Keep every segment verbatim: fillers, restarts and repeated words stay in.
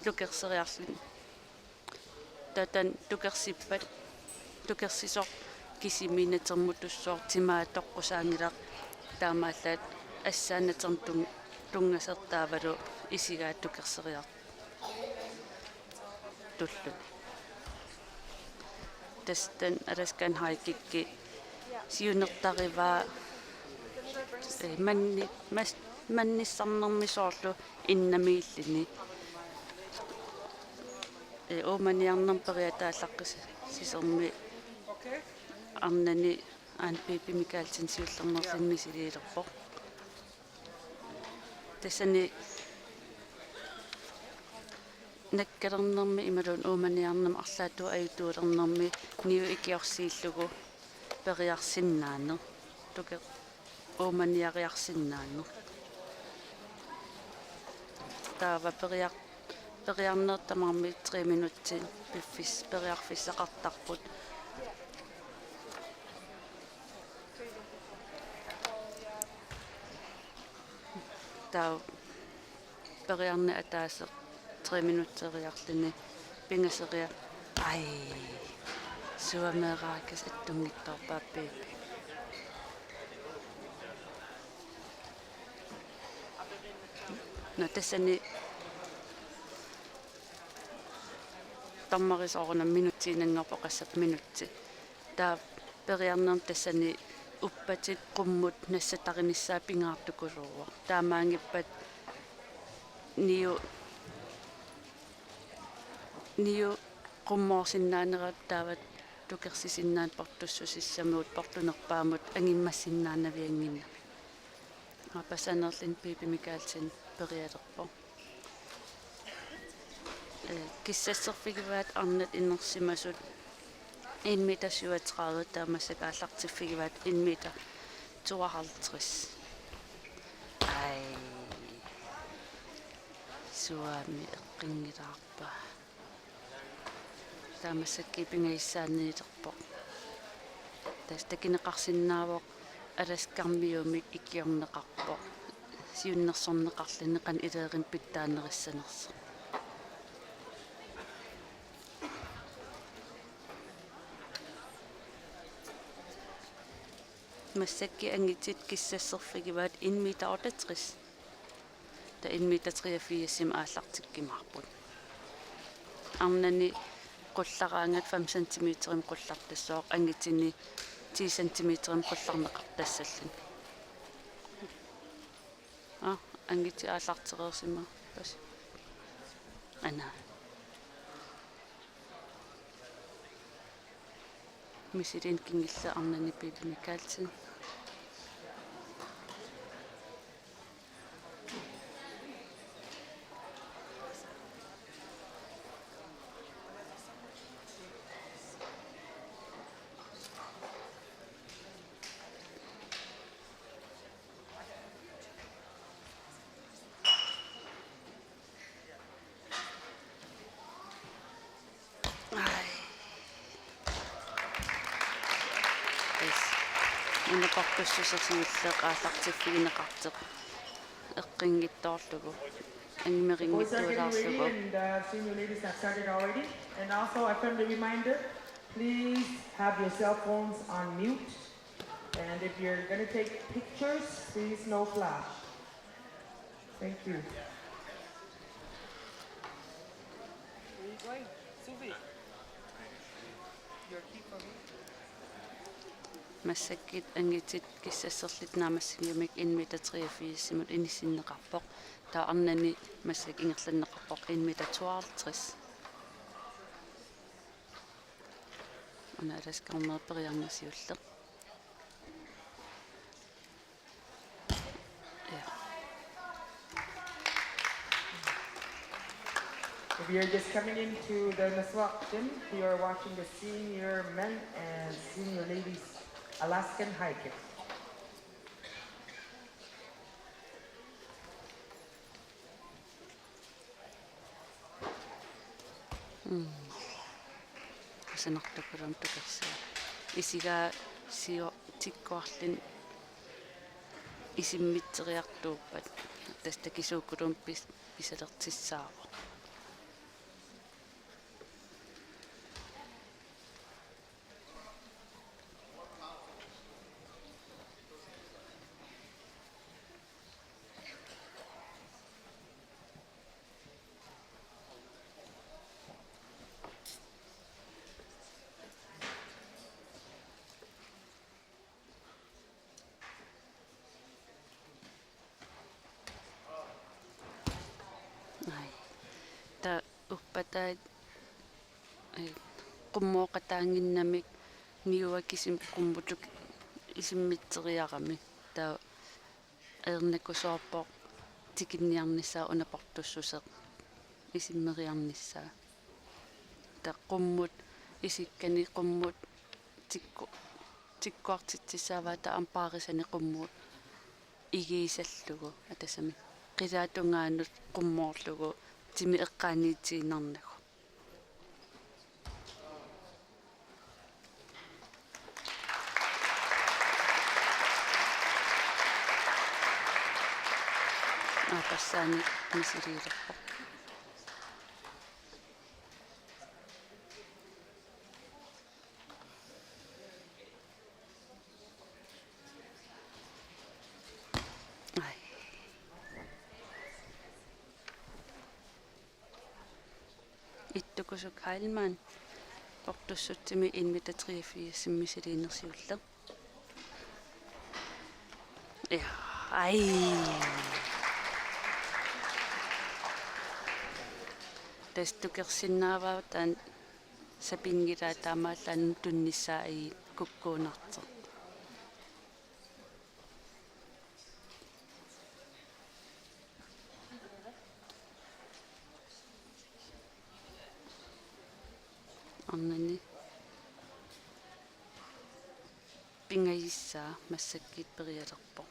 tukerseriarluni. Taava taanna tukersippat, tukersisoq kisimi natermutussooq timaa toqqusaanngilaq, taamaallaat assaannatermut tun-, tunngasoq taavalu isigaat tukerseriartulluni. Tassa taanna Alaskan High Kick siunertarivaa, eh, manni-, mas-, mannissarnermi soorlu innamiilluni. Eh, uumaniarnermi periataallaqqis-, sisermi arnani aana Pipi Mikaelsen siullernerluni misiliilerpoq. Tassani nakkalernermi imaluunniit uumaniarnermi arlaatigut ajutuulernermi niu ikiorsiillugu periarsinnaaneq. Tuke-, uumaniariarsinnaaneq. Taava periar-, periarneq tamarmi tre minutsit piffis-, periarfissaqartarput. Taava periarneq ataaseq tre minutseriarluni pingasoriarluni. Ai. Suameeraakas attunngitsoorpaa Pipi. Nå, tassani dommeri soorunami minutsiinnanngorpoq, qassap minutsi. Taava periarnermi tassani uppatit qummut nassatarinissaa pingaartukuluuvoq. Taamaanngippat niu, niu qummoorsinnaanera taava tukersisinnaaneq portussusissamut, portunerpaamut angimmassinnaanaviannginnami. Aappassanerlin Pipi Mikaelsen perialerpoq. Eh, kissasserfigivaat arnat inersimasut en meter syvogtredive, taava massakkut aallartiffigivaat en meter tooghalvtreds. Ai. Suami eqqinngilaarpaa. Taava massakkut pingajussaaneqarpoq. Tassa takuneqarsinnaavoq Alaskarmiumik ikiorneqarpoq. Siunnersorneqarluni qanoq ileerimik pitsaanerissanersoq. Massakkut angutit kissasserfigivaat en meter otteogtres. Taava en meter treogfirs aallartikkumaarput. Arnani qullaraangat fem centimeterimik qullartassooq, angutini ti centimeterimik qullarneqartassalluni. Aa, angutit aallartereersimappasi. Ana. Misiliineq kingulleq arnani Pipi Mikaelsen. Ai. Yes. Una portussuseq siulleq aallartiffigineqartoq eqqinngitsoorlugu. Boys are getting ready, angumerinngitsuulaarlugu. And, uh, senior ladies have started already. And also a friendly reminder, please have your cell phones on mute. And if you're gonna take pictures, please no flash. Thank you. Where are you going? Suvi. Your key for me. Massakkut angutit kissasserlutik naammassigamik en meter treogfirsimut inissinneqarpoq. Taava arnani massakkut ingerlanneqarpoq en meter tooghalvtreds. Una Alaskarmiut periarneq siulleq. Ja. If you're just coming into the Nasuaq gym, you're watching the senior men and senior ladies Alaskan high kick. Mm. Kusanartukulum tukersiaq. Isigaa sio-, tikkuarluni isimmitseriartuuppat. Tassa takisuukulum pis-, pisalertussaavoq. Uppataat, eh, qummooqataannginnamik niua kisimi qummut isimmitseriarami. Taava ajornakusoorpoq tikinniarnissaa una portussuseq isimmeriarnissaa. Taava qummut isikkani qummut tikku-, tikkuartitsissaavaa taava aamma paarisani qummut igisallugu, tassami qilaatungaanut qummoorlugu timi eqqaaniitiinnarnagu. Aappassaanik misiliilerpoq. Ai. Ittukusuk Heilmann, portussutsimi en meter treogfirs misiliineq siulleq. Ja, ai. Tassa tukersinnaavaa taanna sapinngilaat taamaallaat tunnissaa ajit kukkuunartoq. Arnani pingajussaa massakkut perialerpoq.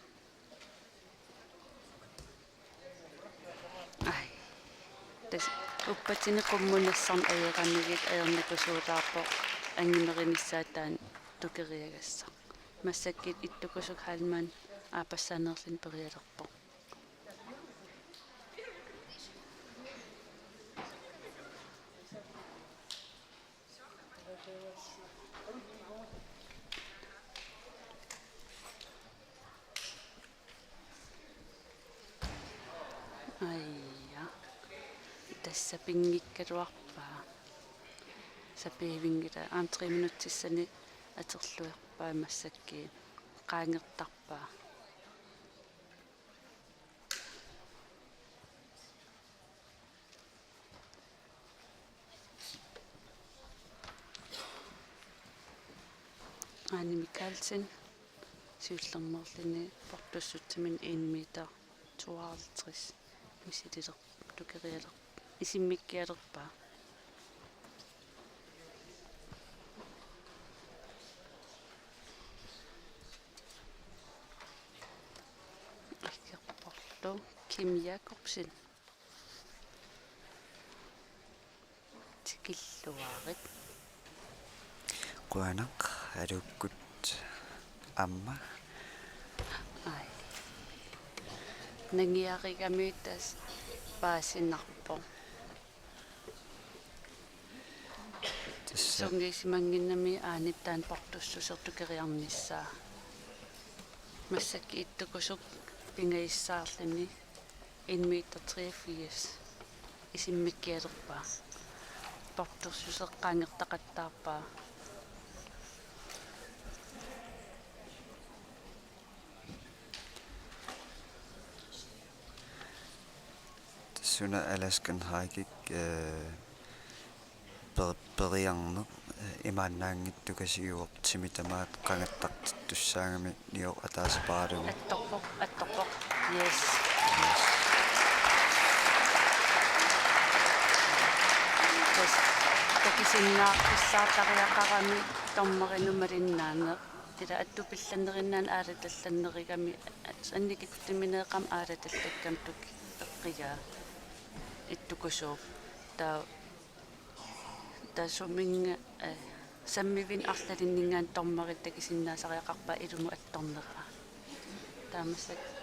Ai. Tassa uppatini qummut nassarneq ajoramigit ajornakusuutaarpoq anginerunissaa taanna tukeriagassaq. Massakkut Ittukusuk Heilmann aappassaaneerluni perialerpoq. Aja. Tassa pinngikkaluarpaa. Sapiivinngilaq, aamma tre minutsissani atorluarpaa massakkut. Qaangertarpaa. Aani Mikaelsen siullermeerluni portussutsimi en meter tooghalvtreds misililerpoq, tukerialerpoq, isimmikkialerpaa. Aggerporlu Kim Jakobsen. Tikilluarit. Qujanaq, aluukkut aamma. Ai. Nangiarigami tassa paasinarpoq. Tassa. Sungiusimannginnami aani taanna portussuseq tukeriarnissaa. Massakkut Ittukusuk pingajussaarluni en meter treogfirs isimmikkialerpaa. Portussuseq qaangertaqattaarpaa. Tassa una Alaskan High Kick, eh, per-, periarneq, eh, imaannaanngitsoq tukasiuvoq, timi tamaat qangattartittussaagami niu ataasipaaralugu. Attorpoq, attorpoq. Yes. Yes. Tassa takusinnaaqqissaartariaqarami dommerinut malinnaaneq. Ila attupillannerinnaan aalatallannerigami, annikitsumiinneeqqami aalatallakkamik tuk-, peqqigaa Ittukusuup. Taava, taava suminnga, eh, sammivimmut arlalinninngaanniit dommerit takusinnaasariaqarpaat ilumut attorneraa. Taava massakkut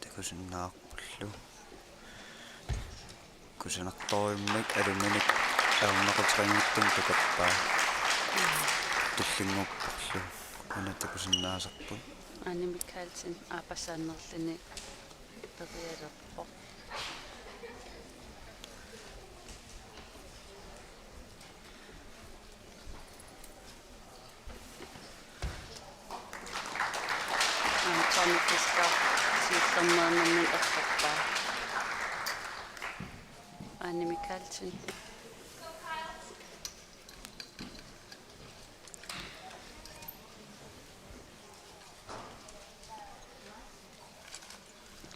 takusinnaarpullu. Kusanartorujummik aluminik ajornaquteqanngitsumik tukappaa. Tullinnguupporlu. Una takusinnaasarput. Aani Mikaelsen aappassaaneerluni perialerpoq. Tonne Fisker siullermeernermini eqqorpaa. Ane Mikaelsen.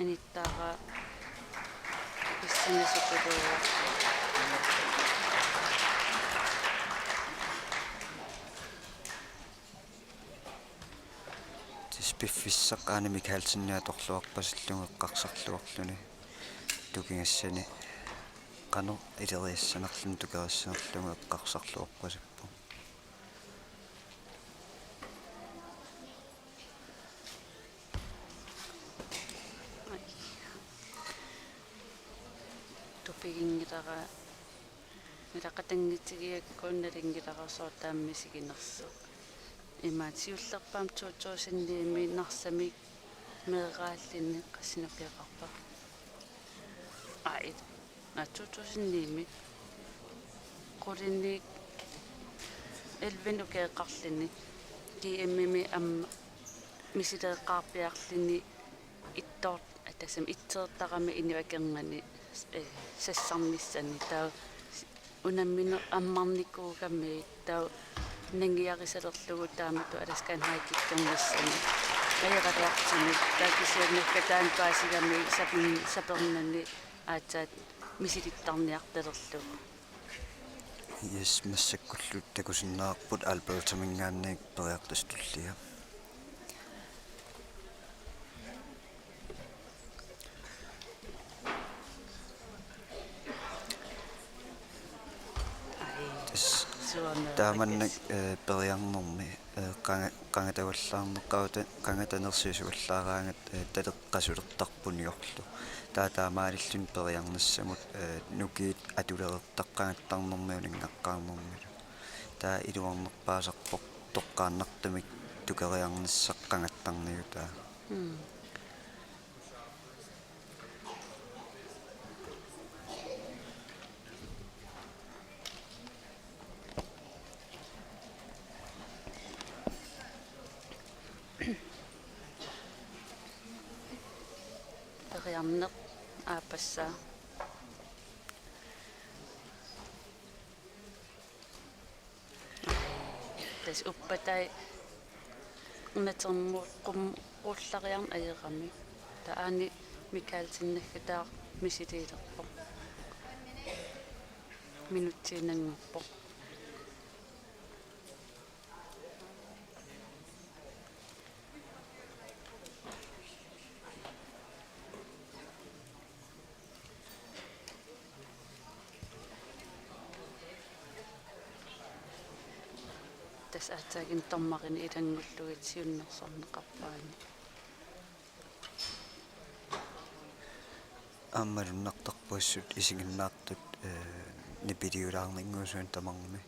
Anittaara pissangasukuluuvoq. Tassa piffissaq Ane Mikaelsenilu atorluarpasillugu eqqarsarluarluni tukingassani qanoq ileriassanerluni tukerissanerlugu eqqarsarluarpasippoq. Tupiginngilara, ilaqatanngitigiakku nalunngilara sooq taama misiginersoq. Imaattoq siullerpaamik to tusind ni-mi Narsami meeraalluni, qassinik ukioqarpa? Aa, it-, aa, to tusind ni-mi. Qulinik elleve ukioqarluni G M-imi aamma misileeqqaarpiarluni ittoor-, tassami ittoortarami inuit akornanni, eh, sassarnissani, taava unammineq ammarnikuugami, taava nangiarisalerlugu taamatut Alaskan High Kickernissani ajoraluartumik, taava kisianni naggataani paasigami sapin-, sapernani aatsaat misilittarniartalerlugu. Yes, massakkullu takusinnaavarput Albertaminngaanniit periartussatut tullia. Tassa taamannak, eh, periarnermi, eh, qanga-, qangatavallaarneq, qangata-, qangatanersiusuvallaaraangat, eh, taleqqasulertarput uniorlu. Taava taamaalilluni periarnissamut, eh, nukiit atulereertaqangattarnermi uninngaqqaarnermilu. Taava iluarnerpaasarpoq toqqaannartumik tukeriarnissaq qangattarniutaa. Mm. Periarneq aappassaa. Tassa uppatai natermut qum-, qullariarneq ajorami. Taava Ane Mikaelsen naggataaq misiliilerpoq. Minutsiinanngorpoq. Tassa aatsaat dommerinik ilanngullugit siunnersorneqarpaani. Aamma malunnartarpoq assut isiginnaartut, eh, nipiliulaarninnguusunik tamarmi,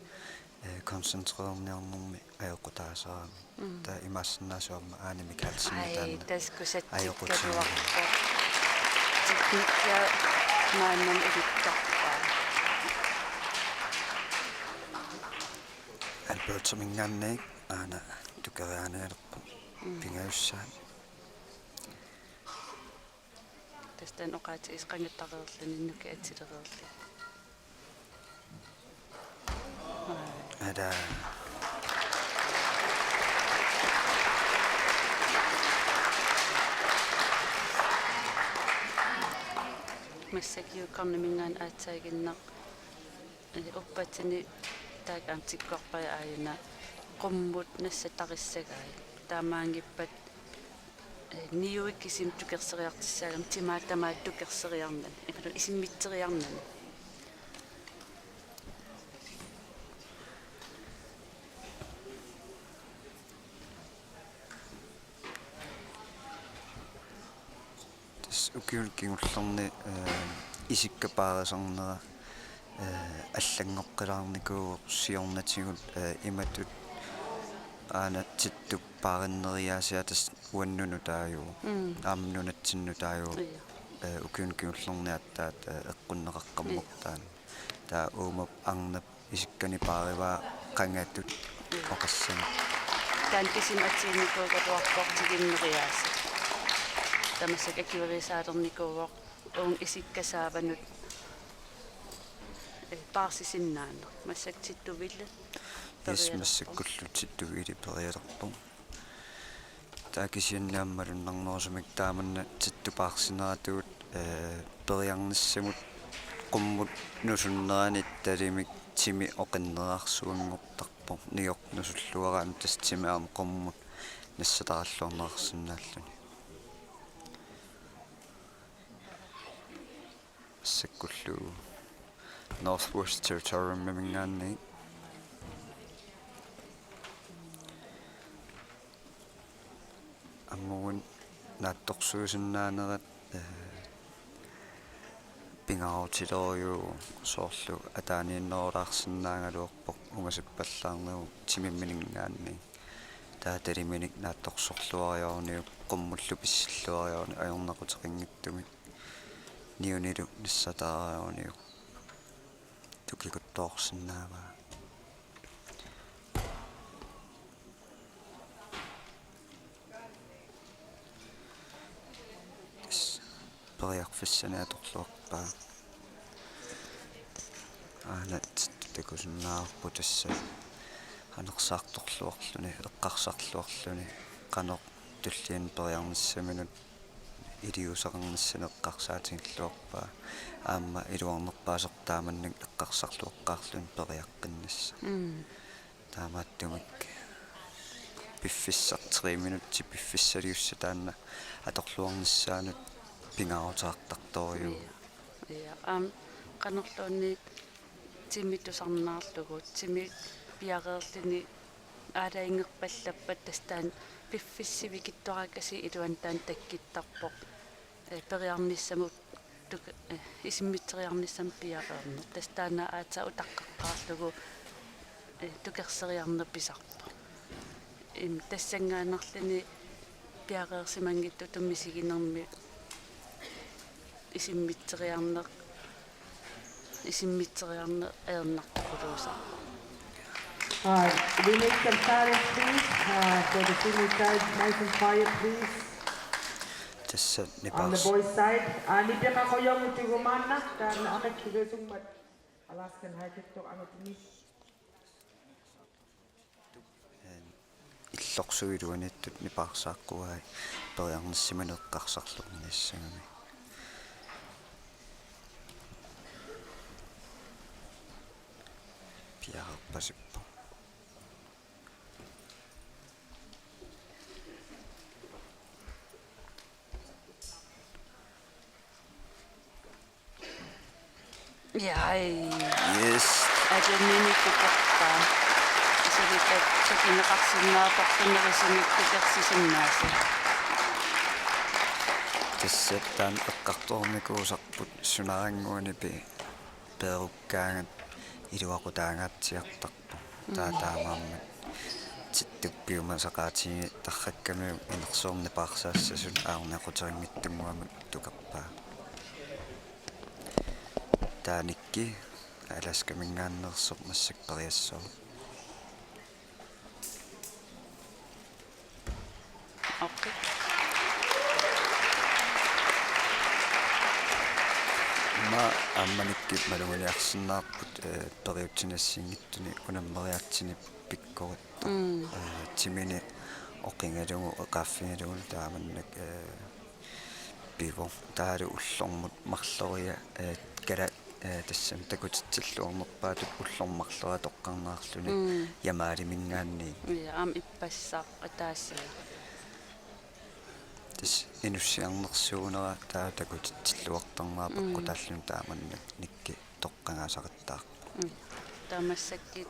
eh, koncentrerniarnermi ajoqutaasarami. Mm. Taava imaassinnaavoq aamma Ane Mikaelsenip taanna. Ai, tassa kusatsikkaluarpoq. Ajoqutaasarami. Teknikkiat maannamut ilittarpaa. Albertaminngaanniit aana tukeriaanialerpoq. Mm. Pingajussaat. Tassa taanna oqaatigisoq qangattareerluni nukiit atulereerluni. Ada. Massakkut Corneminngaanniit aatsaaginnaq, eh, uppatini taakku aamma tikkorpara aajuna qummut nassattarissagai. Taamaanngippat, eh, niuit kisimik tukersoriartissaagami, timaat tamaat tukersoriarnani. Imaluunniit isimmitseriarnani. Tassa ukiuni kingullerni, eh, isikka paarisarnera, eh, allanngoqqilaarnikuuvoq siornatigut, eh, imatut aana Tittup paarinneriaasiaa tassa uannut nutaajuvoq. Mm. Aamma nunatsinnut nutaajuvoq. Ia. Eh, ukiuni kingullerni aatsaat, eh, eqqunneqaqqammerpoq taanna. Taava uuma arnap isikkanik paarivaa qangatut oqassanik. Taanna kisimi atuinnikuugaluarpoq tiginneriaaseq. tamassakkut akuerisaalernikuuvoq uunga isikka saavanut, eh, paarsisinnaaneq. Massakkut Tittuvili. Yes, massakkullu Tittuvili perialerpoq. Taava kisianni aamma malunnarnerusumik taamanna Tittup paarsineratuut, eh, periarnissamut qummut nusunnerani talimik timi oqinnerarsuanngortarpoq, niuernusulluaraanni tassa timi aamma qummut nassataalluarneqarsinnaalluni. Massakkullu Northwest Territoriuminngaanniit aamma uani naatsorsuusinnaanerat, eh, pingaarutilerujuuvoq, soorlu ataaniinnerulaarsinnaagaluarpoq ungasippallaarnagu timimininngaanniit. Taava taliminik naatsorsorluariaruniuk, qummullu pissilluariaruniuk ajornaquteqanngitsumik. Niunilu nassataariaruniuk tukikuttoorsinnaavaa. Tassa periarfissanik atorluarpaa. Aana Tittut takusinnaavarput tassa anersaartorluarluni, eqqarsarluarluni, qanoq tulliani periarnissaminut iliuuseqarnissani eqqarsaatigilluarpaa. Aamma iluarnerpaasoq taamannak eqqarsarluaqqaarluni periaqqinnissaq. Mm. Taamaattumik piffissaq tre minutsit piffissaliussaq taanna atorluarnissaanut pingaaruteqartartorujuuvoq. Ja, ja. Aamma qanorluunniit timi tusarnaarlugu, timi piareerluni aalajangerpallappat tassa taanna piffissaq sivikitsuarakkasiit iluani taanna takkuttarpoq. Eh, periarnissamut tuk-, eh, isimmitseriarnissamut piareerneq. Tassa taanna aatsaat utaqqeqqaarlugu, eh, tukerseriarneq pisarpoq. Im, tassanngaannarluni piareersimanngitsutut misiginermi isimmitseriarneq, isimmitseriarneq ajornartorujussuuvoq. All right, we need some silence, please, uh, for the senior side. Nice and quiet, please. Tassa nipaars- On the boys' side. Aa, nipeqaqujormut tigumaanna, taanna aqakkilluisummat Alaskan High Kick-toq angutinni. Illorsuit iluaniittut nipaarsaaqquai periarnissaminut eqqarsarluarniassagamik. Piareerpasippoq. Jai. Yes. Ajanninik tukerpaa. Suli takineqarsinnaavarput nerisinik tukersisinnaasut. Tassa taanna eqqartornikuusarput sunarannguanipi peerukkaangat iluaqutaangaatsiartarpoq. Taa- Mm. Taamaammat Tittup piumasaqaatigitarrakkamiuk inersuarmi paarsaassasut aarniaquteqanngitsunnguamik tukerpaa. Taava Nikki Alaskaminngaanneersoq massakkut periassaaq. Okay. Aamma Nikki maluginiarsinnaavarput, eh, periutsinni assigiinngitsuni unammeriaatsini pikkorittoq. Mm. Eh, timini oqigalugu, oqaaffigalugu taamannak, eh, pivoq. Taavalu ullormut marloria, eh, kala-, eh, tassami takutitsilluarnerpaatut ullormut marloria toqqarneqarluni. Mm. Jamaaliminngaanniit. Ja, aamma ippassaq ataasiaq. Tassa inussiarnersuunera taava takutitsilluartarnera. Mm. Peqqutaalluni taamannak Nikki toqqagaasaqattaarpoq. Mm. Taava massakkut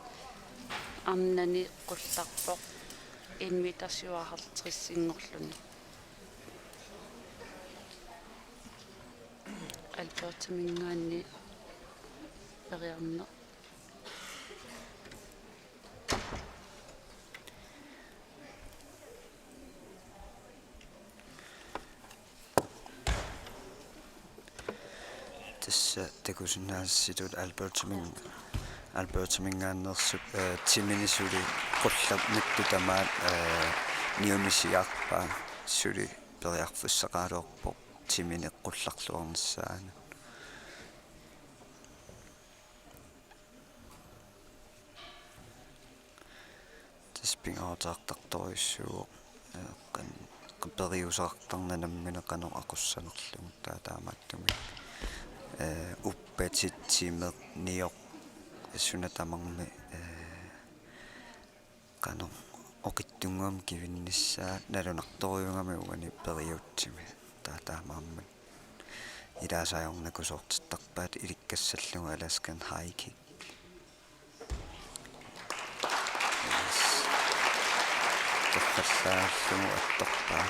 arnani qullarpoq en meter syvoghalvtreds-inngorluni. Albertaminngaanniit periarneq. Tassa takusinnaasassitut Albertamin-, Albertaminngaanneersoq, eh, timini suli qullap mittup tamaat, eh, niunisiarpaa suli periarfissaqaraluarpoq timini qullarluarnissaanut. Tassa pingaaruteqartartorujussuuvoq, ee, qan-, qan-, periuseqartarneq nammineq qanoq aqussanerlugu, taava taamaattumik, ee, uppatit, timeq, nioq, suna tamarmi, ee, qanoq oqitsunnguamik kivinnissaa nalunartorujuugami uani periutsimi. Taava taamaammat ilaasa ajornakusoortittarpaat ilikkassallugu Alaskan High Kick. Yes. Torrallaallugu attorpaa.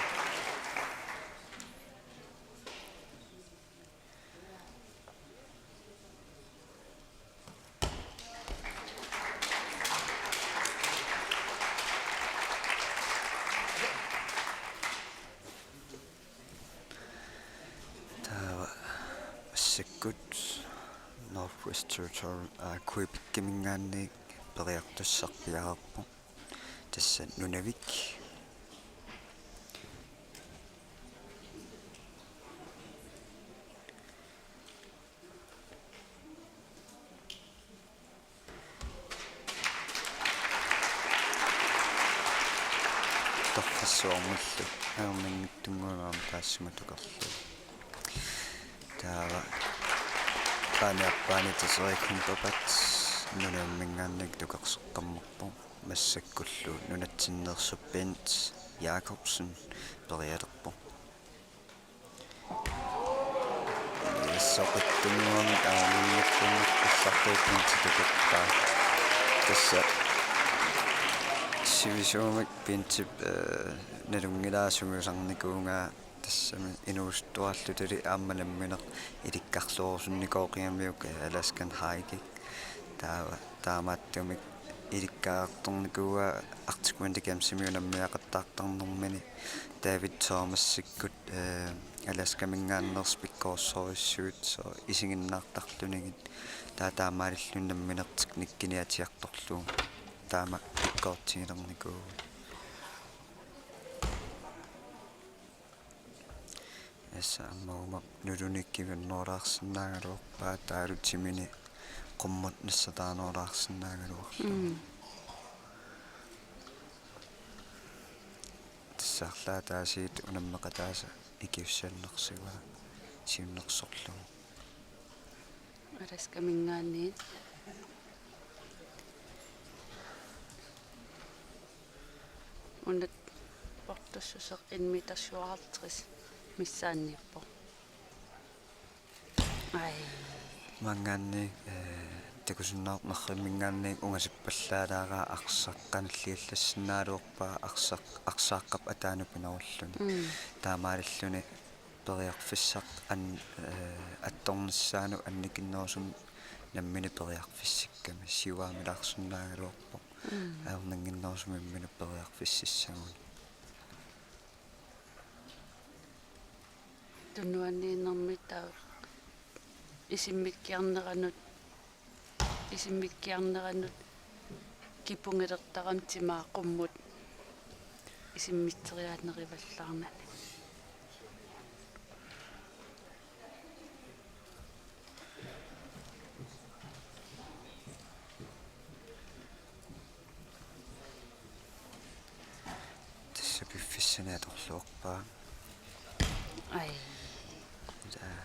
Taava massakkut Northwest Territory, aa, Quebeciminngaanniit periartussaq piareerpoq. Tassa Nunavik. Torrassuarmillu ajornanngitsunnguugami taassuma tukarlugu. Taava qaaniarpaani Desiree Kumperbat Nunavimminngaanniit tukarseqqammerpoq, massakkullu nunatsinneersoq Bent Jakobsen perialerpoq. Soqittunnguamik aamma ullormiit ullormiit tukuppaa. Tassa sivisuumik Bentip, ee, nalunngilara sungiusarnikuugaa, tassami inuusuttuarallutali aamma nammineq ilikkarluarusunnikooqigamiuk, ee, Alaskan High Kick. Taava taamaattumik ilikkagaqartornikuuaa Arctic Winter Gamesimi unammiaqattaartarnermini David Thomassikkut, ee, Alaskaminngaanneersut pikkorissorujussuit, soorlu isiginnaartarlunigit, taava taamaalilluni nammineq teknikkini atiartorlugu taama pikkorissagilernikuuvugut. Tassa aamma uuma nuluni kivinnerulaarsinnaagaluarpaa, taavalu timini qummut nassataanerulaarsinnaagaluarlugu. Mm. Tassa arlaat aasiit unammeqataasa ikiussiannersivaa siunnersorlugu. Alaskaminngaanniit. Una portussuseq en meter syvoghalvtreds missaanniippoq. Ai. Maanngaanniit, ee, takusinnaavarput Marriminngaanniit ungasippallaalaaraa arsaq qanilliallassinnaagaluarpaa arsaq, arsaaqqap ataanut pinerulluni. Mm. Taamaalilluni periarfissaq an-, ee, attornissaanut annikinnerusumik nammineq periarfissikkami siuaamilaarsinnaagaluarpoq. Mm. Ajornannginnerusumik imminut periarfississagunik. Tunuaniinnermi taava isimmikkiarneranut, isimmikkiarneranut kipungilertarami timaa qummut isimmitseriaannerivallaarnani. Tassa piffissani atorluarpaa. Ai. Taa.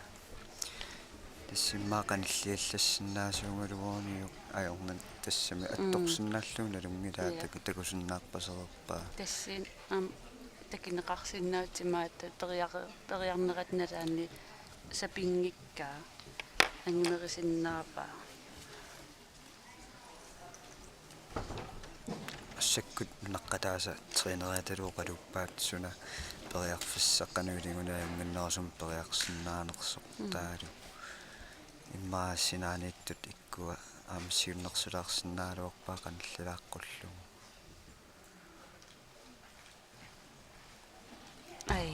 Tassa immaqa qanilliallassinnaasuugaluaruniuk ajornat tassami. Mm. Attorsinnaallugu nalunngilara. Ja. Taku-, takusinnaarpasereerpaa. Tassani aamma takuneqarsinnaavoq timaata periar-, periarnerata nalaani sapinngikkaa angumerisinnaavaa. Massakkut nunaqqataasa træneriatalu oqaluuppaat suna periarfissaq qanoq ilinnut ajunngitsunnginnerusumik periarsinnaanersoq. Mm. Taavalu immaqa sinaaniittut ikkua aamma siunnersulaarsinnaagaluarpaa qanillilaaqqullugu. Ai,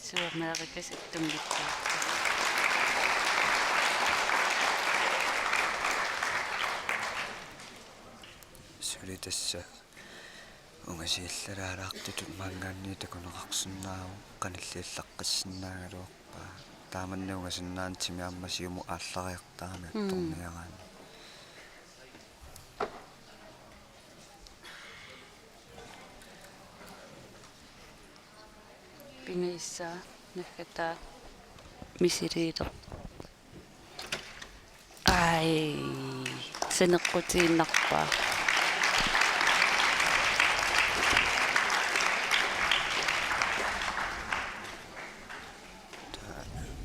suameerikasik tunngitsuupput. Suli tassa Ungasiallalaartutut maanngaanniit takuneqarsinnaavoq, qanilliallaqqissinnaagaluarpaa. Taamannak ungasinnaanitsinni aamma siumut aallariartarami Mm. attorniaraanni. Pingajussaanik naggataa misiliileq. Ai, saneqqutiinnarpaa.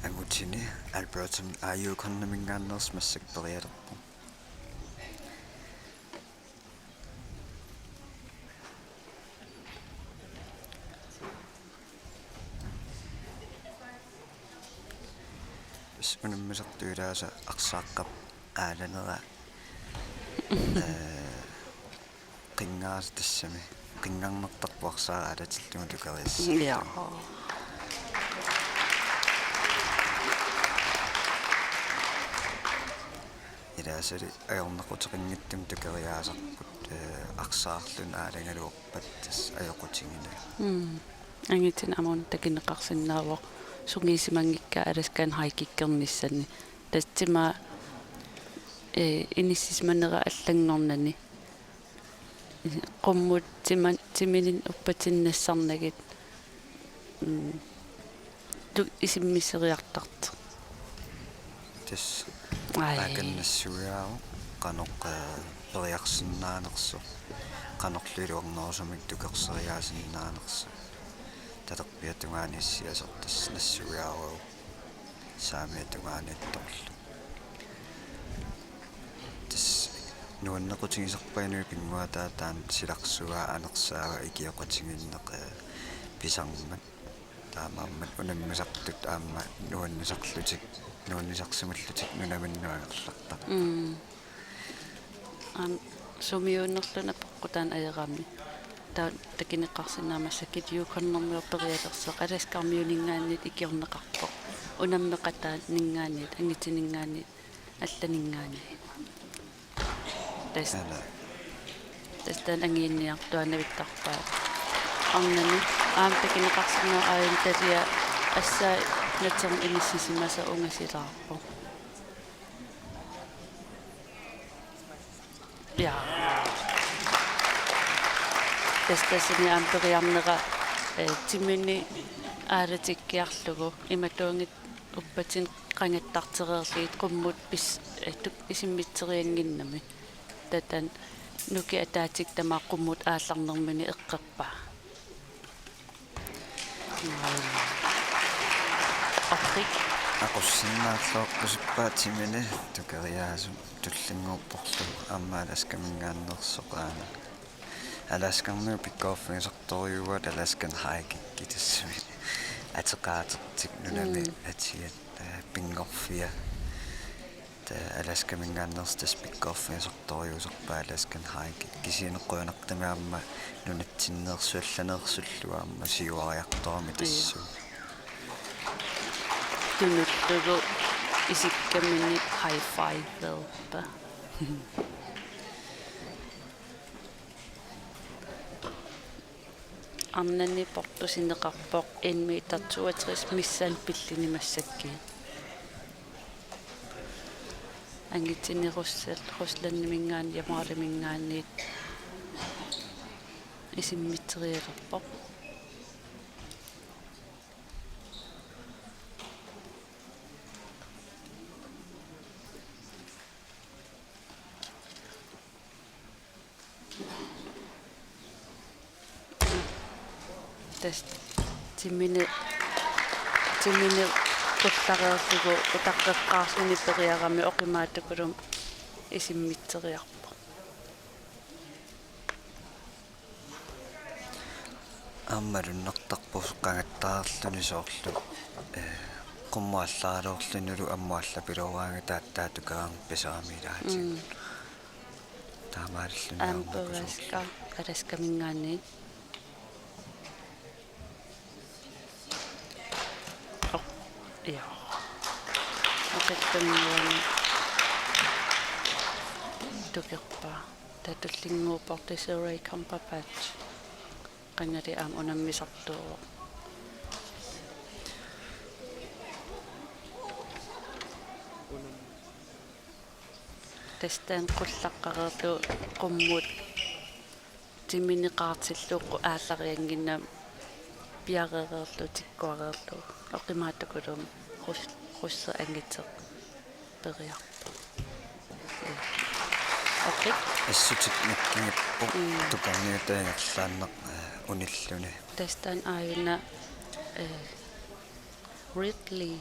Angutini Albertami A U-korniminngaanneersoq massakkut perialerpoq. Tassa unammisartut ilaasa arsaaqqap aalanera, ee, qinngaasa tassami. Qinngarnartarpoq arsaaraq aalatillugu tukeriassarlugu. Ja. Ilaasali ajornaquteqanngitsumik tukeriaasarput, ee, arsaarluni aalagaluarpat tassa ajoqutigilaat. Mm. Angutini aamma una takuneqarsinnaavoq sungiusimanngikkaa Alaskan High Kickernissani. Tassa tima, ee, inissisimanera allanngornani. Qummut timan-, timini uppatinnut nassarnagit, mm, tu-, isimmitseriartartoq. Tassa Ai. Taakani nassuiaavoq qanoq, ee, periarsinnaanersoq. Qanorlu iluarnerusumik tukerseriaasinnaanersoq. Talerpiata tungaanut issiasoq tassa nassuiaavoq. Saamiata tungaanut ittorlu. Tassa nuannequtigisarpaa inuit pinnguaataat taanna silarsuaa anersaava ikioqatigiinneq, ee, pisarmat. Taamaammat unammisartut aamma nuannisarlutik, nuannisarsimallutik nunaminnut angerlartarput. Mm. Aamma sumiuunerluni peqqutaani ajorami. Taava takuneqarsinnaavoq massakkut A U-kornermiorput perialersoq Alaskarmiuninngaanniit ikiorneqarpoq. Unammeqataaninngaanniit, angutininngaanniit, allaninngaanniit. Tassa. Aana. Tassa taanna anguniartuaannavittarpaa. Arnani aamma takuneqarsinnaavoq aajuna talia assaa natermi inissisimasoq ungasilaarpoq. Ja. Tassa tassani aamma periarnera, ee, timini aalatikkiarlugu, imatuunngitsoq uppatinnut qangattartereerlugit qummut pis-, ee, tuk-, isimmitseriannginnami. Taava taanna nukiit ataatsikkut tamaat qummut aallarnermini eqqorpaa. Orrik. Aqussinnaarluarpasippaat timini tukeriaasumik tullinnguupporlu aamma Alaskaminngaanneersoq aana. Alaskarmiut pikkorisartorujussuuaat Alaskan High Kick tassami. Ateqaatertik nunami Mm. atiat, ee, pinngorfiat. Taava Alaskaminngaanneersoq tassa pikkorisartorujussuusarpaa Alaskan High Kick. Kisianni qujanartumik aamma nunatsinneersuallaneersullu aamma siuariartorami tassuuna. Tunullugu isikkamini high five-erpa. Arnani portusineqarpoq en meter toogtres missaani pillini massakkut. Angutini Russell-, Ruslandiminngaanniit, Jamaliminngaanniit isimmitserialerpoq. Tassa timini, timini qullareerlugu utaqqeqqaarluni periarami oqimaatukulumi isimmitseriarpoq. Aamma malunnartarpoq qangattaarluni soorlu, ee, qummut aallaraluarlunilu ammut aallapilooraangatta aatsaat tukeranut pisarami ilaatigut. Mm. Taamaalilluni aamma aamma kusuullu. Alaska, Alaskaminngaanniit. Oh, ja. Oqitsunnguani tukerpaa. Taava tullinnguuppoq Desiree Cumberbatch. qangali aamma unammisartuuvoq. Tassa taanna qullaqqareerlugu qummut timineqartillugu aallariannginnami piareereerlugu tikkuareerlugu oqimaatsukulumi qus-, qusseq angiteq periarpoq. Okay. Assutik nakkiippoq. Mm. Tukanniutaa ingerlaannaq, eh, unilluni. Tassa taanna aajuna, eh, Ridley,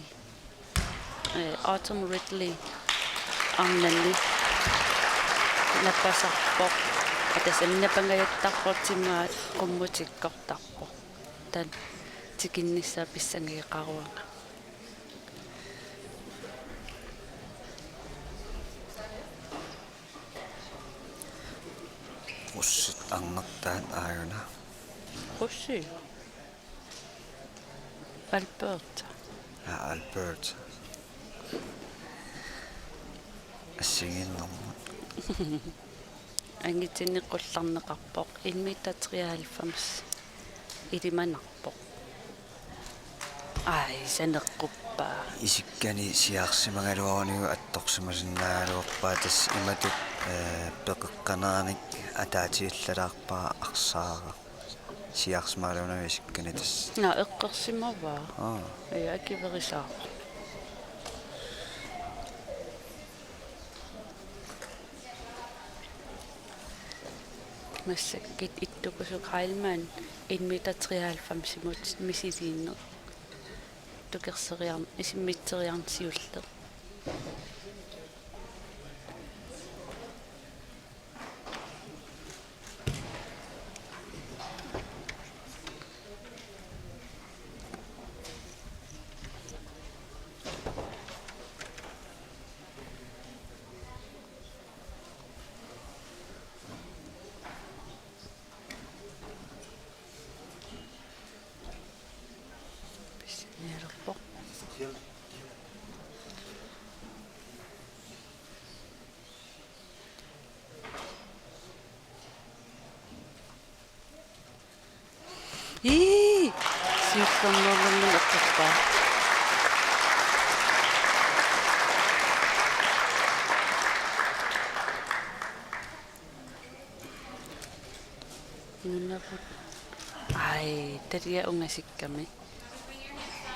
eh, Autumn Ridley arnanni napasarpoq. Tassa napangajattarpoq, timaa qummut tikkortarpoq. Taanna tikinnissaa pissangageqaruanga. Qussit arnartaat aajuna. Qussi. Albert. Ja, Albert. Assigiinnermut. Angitinni qullarneqarpoq, en meter treoghalvfems ilimanarpoq. Ai, saneqquppaa. Isikkani siaarsimagaluaruniuk attorsimasinnaagaluarpaa, tassa imatut, eh, peqeqqaneranik ataatigillalaarpara arsaaraq. Siaarsimagaluaruniuk isikkani tassa. Naa, eqqorsimavaa. Aa. Ja, akiverisaaq. Massakkut ittukusuk Heilmann en meter treoghalvfemsimut misiliineq. Tukerseriarn-, isimmitseriarneq siulleq. Pissarsiaqarpoq. Ii! Siullermeernermini eqqorpaa. Nunarput. Ai, taliaq ungasikkami.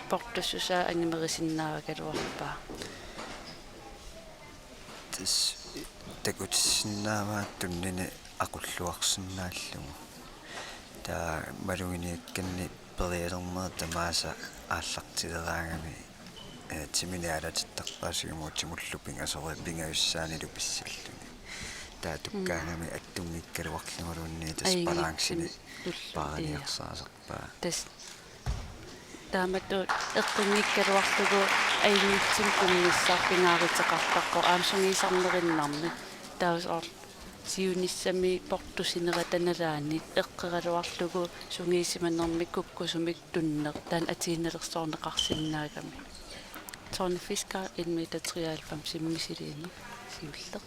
Portussusaa angumerisinnaagigaluarpaa. Tassa takutissinnaavaat tunninik aqulluarsinnaallugu. Taava maluginiakkanni perialernerit tamaasa aallartileraangami, eh, timinik aalatittarpaa siumuutimullu pingasoriarluni pingajussaanilu pissalluni. Taava tukkaangami attunngikkaluarluguluunniit tassa balanceni paaraniarsaasarpaa. Tassa taamatut eqqunngikkaluarlugu ajunngitsumik kunnissaq pingaaruteqartarpoq aamma sungiusarnerinnarmi. Taava soorlu siunissami portusinerata nalaani eqqeraluarlugu sungiusimanermik kukkusumik tunneq taanna atuinnarlersoorneqarsinnaagami. Tony Fisker en meter treoghalvfems misiliineq siulleq.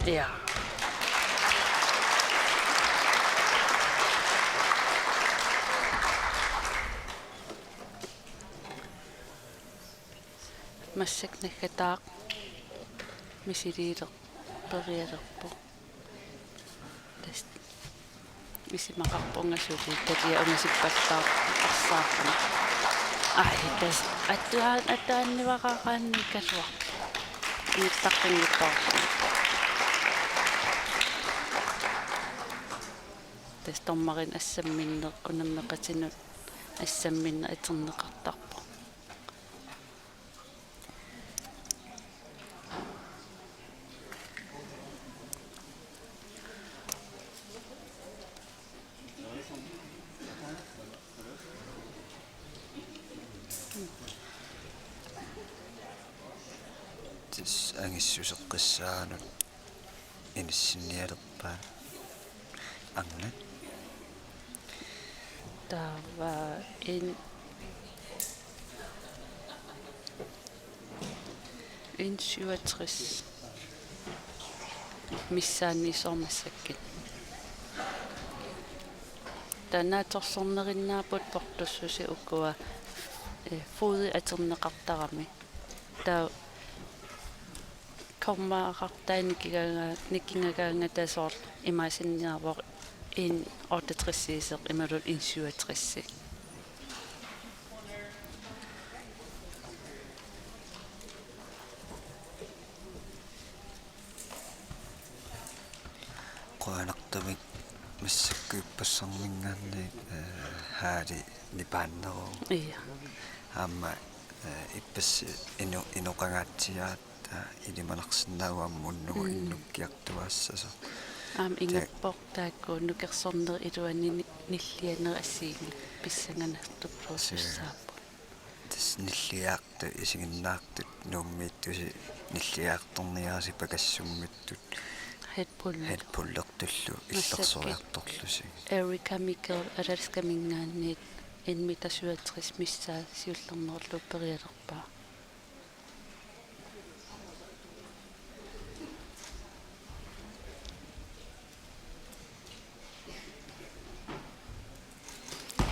Ja. Massakkut naggataaq misiliilerpoq, perialerpoq. Tassa isumaqarpunga suli taliaq ungasippallaartoq arsaarpunga. Ai, tassa attuaan-, attuaannivaqaqaanngikkaluarpoq. Ingerlaqqinngitsoorpoq. Tassa dommerinik assamminneq, unammeqatinut assamminneq atorneqartarpoq. Tassa angissuseqqissaanut inissinnialerpaat. Arnat. Taava en-, N syvogtres missaaniissoq massakkut. Taanna naatsorsornerinnaapput portussuseq ukua, eh, fodit atorneqartarami. Taava kommaaqartai nikingaga-, nikingagaangata soorlu imaassinniarvoq N otteogtresiisoq imaluunniit N syvogtresi. Qujanartumik massakkut ippassarminngaanniit, eh, haali nipaanneruvoq. Ia. Aamma, eh, ippassaq inu-, inoqangaatsiaat, eh, ilimanarsinnaavoq aamma unnugu Mm. innukkiartuaassasoq. Aamma Te- ingammik taakku nukersornerit iluanni ni-, nillianerit assigiinngitsut pissanganartorujussuussaapput. Tassa nilliaartut isiginnaartut Nuummiittusi nilliartorniarisi pakassummittut Red Bull. Red Bullertullu Massakkut. Illersoriartorlusi. Erica Mikkel Alaskaminngaanniit en meter syvogtres missaa siullernerullugu perialerpaa.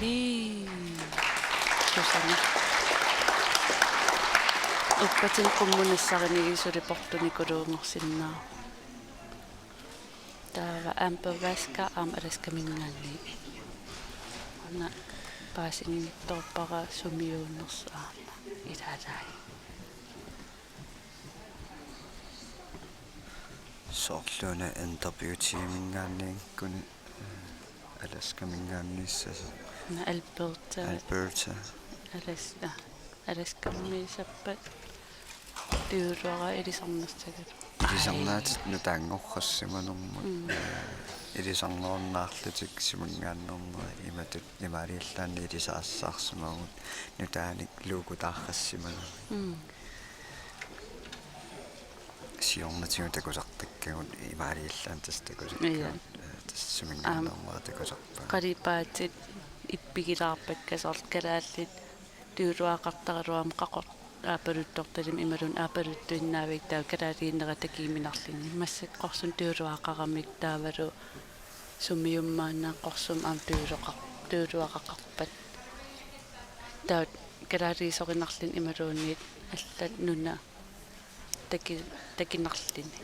Hii. Susanne. Uppatin qummunassarinigisuli portunikuluunngorsinnaavoq. Taava Amber Vaska aamma Alaskaminngaanniit. Una paasinngitsoorpara sumiuunnersoq aamma. Ilaalai. Soorluuna N W T-minngaanniikkuni, eh, Alaskaminngaanniissasoq. Una Alberta. Alberta. Alas-, ah, Alaskamiisappat tujuuluaraat ilisarnassagaluarput. Ilisarnaatit nutaanngorsimanermut, Mm. eh, ilisarnerunnaarlutik suminngaanneernerit imatut imaaliallaannaq ilisaassaarsimavugut nutaanik luukutaarsimanerit. Mm. Siornatigut takusartakkagut imaaliallaannaq tassa takusakkagut. Ia. Eh, tassa suminngaanneernerat takusarpagut. Qalipaatit ippigilaarpakka soorlu kalaallit tujuuluaqartaraluarmata qaqor aappaluttortalimmi imaluunniit aappaluttuinnaavik taava kalaaliunerata kiiminarluni. Massakkut Qorsumik tujuuluaqaramik taavalu sumiummaanna Qorsumut aamma tujuuluqa-, tujuuluaqaqarpat. Taava kalaaliusorinarluni imaluunniit allat nunat taki-, takunarluni.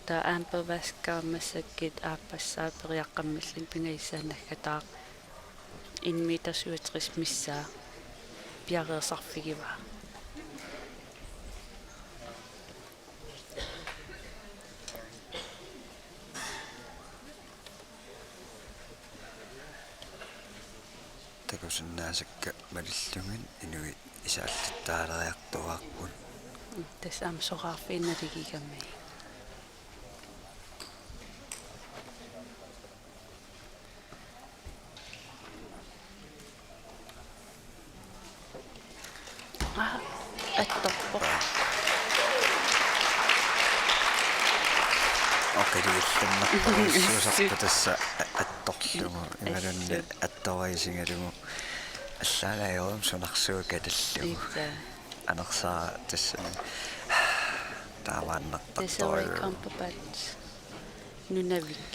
Taava Amber Vaska massakkut aappassaa periaqqammilluni pingajussaanut naggataaq en meter syvogtres missaa piareersarfigivaa. Takusinnaasakka malillugit inuit isaallattaaleriartuaarput. Tassa aamma soraarfiit naligigamik. Aa, attorpoq. Oqiliullannartorujussuusarpoq tassa a-, attorlugu. Imaluunniit attorisigalugu. Allaalajorum sunarsuaq katallugu. Ita. Anersaaq tassani. Taamaannartartorujuk. Tassa Ray Cumberbatch. Nunavik.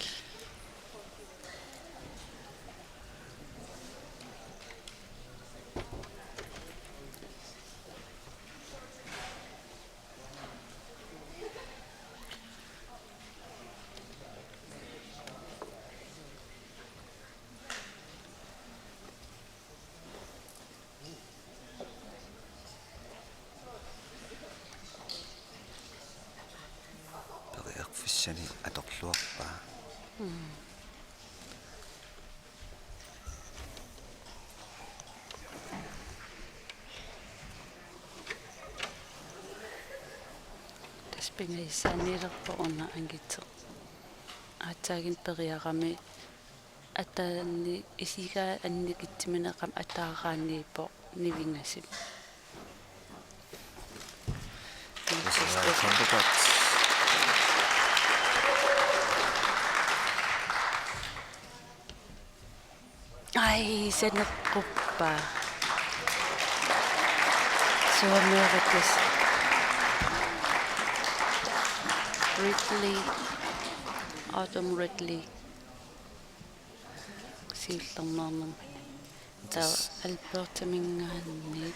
Periarfissani atorluarpaa. Mm. Tassa pingajussaaniilerpoq una anguteq. Aatsaaginnaq periarami ataani isigaa annikitsumineqarami ataaraanniippoq nivingasumik. This is Ray Cumberbatch. Ai, saneqquppa. Suameerikis. Ridley, Autumn Ridley. Siullermeernermi. Taava Albertaminngaanniit.